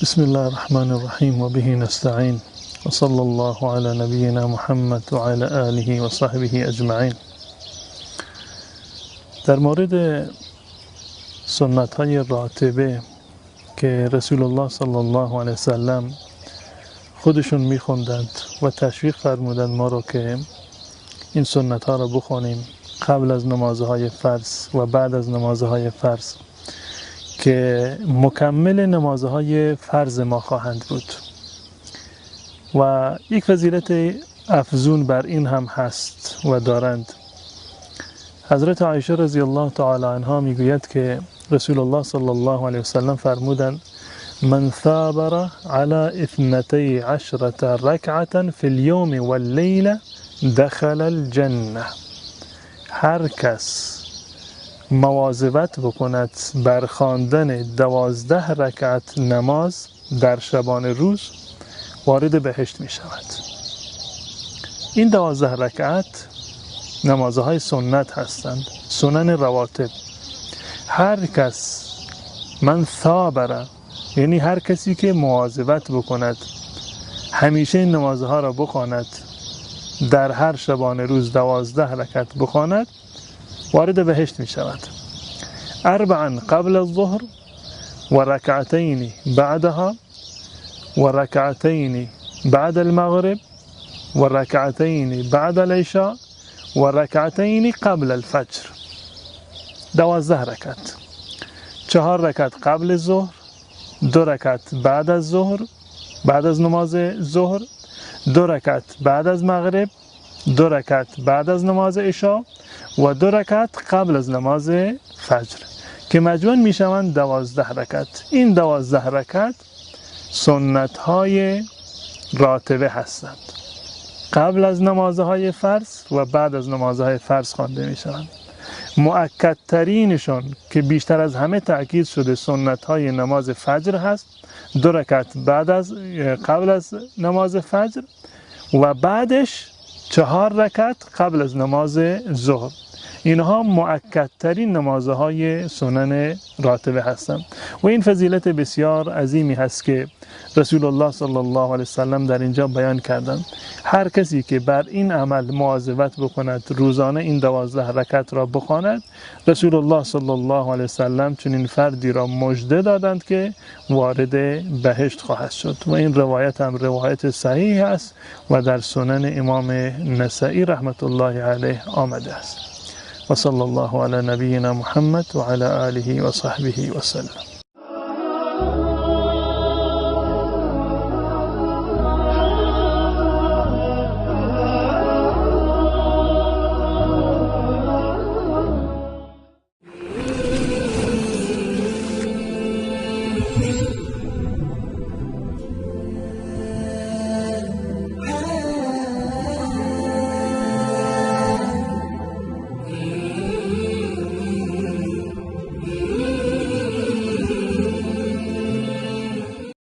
بسم الله الرحمن الرحیم و به نستعین و صلی الله علی نبینا محمد و علی آله و صحبه اجمعین. در مورد سنت های راتبه که رسول الله صلی الله علیه وسلم خودشون میخوندند و تشویق فرمودند ما رو که این سنت ها رو بخونیم قبل از نمازهای فرض و بعد از نمازهای فرض که مکمل نمازهای فرض ما خواهند بود. و یک فضیلت افزون بر این هم هست و دارند. حضرت عایشه رضی الله تعالی عنها میگوید که رسول الله صلی الله علیه وسلم فرمودند من ثابر على 12 ركعة في اليوم والليلة دخل الجنة. هر کس مواظبت بکند بر خواندن 12 رکعت نماز در شبانه روز وارد بهشت می شود. این 12 رکعت نمازهای سنت هستند، سنن رواتب. هر کس من ثابره، یعنی هر کسی که مواظبت بکند، همیشه این نمازها را بخواند، در هر شبانه روز 12 رکعت بخواند، وارد بهشت می شود. 4 قبل الظهر و رکعتین بعدها و رکعتین بعد المغرب و رکعتین بعد العشاء و رکعتین قبل الفجر. 12 رکعت، 4 رکعت قبل ظهر، 2 رکعت بعد از ظهر، بعد از نماز ظهر، 2 رکعت بعد از مغرب، 2 رکعت بعد از نماز عشاء و 2 رکعت قبل از نماز فجر که مجموعاً میشوند 12 رکعت. این 12 رکعت سنت های راتبه هستند، قبل از نمازهای فرض و بعد از نمازهای فرض خوانده میشوند. مؤکدترینشون که بیشتر از همه تأکید شده سنت های نماز فجر هست، 2 رکعت بعد از قبل از نماز فجر و بعدش 4 رکعت قبل از نماز ظهر. اینها مؤکدترین نمازهای سنن راتبه هستند و این فضیلت بسیار عظیمی هست که رسول الله صلی الله علیه وسلم در اینجا بیان کردند. هر کسی که بر این عمل مواظبت بکند، روزانه این 12 رکعت را بخواند، رسول الله صلی الله علیه وسلم چنین فردی را مژده دادند که وارد بهشت خواهد شد. و این روایت هم روایت صحیح است و در سنن امام نسائی رحمت الله علیه آمده است. و صلی الله علی نبینا محمد و علی آله و صحبه و سلم.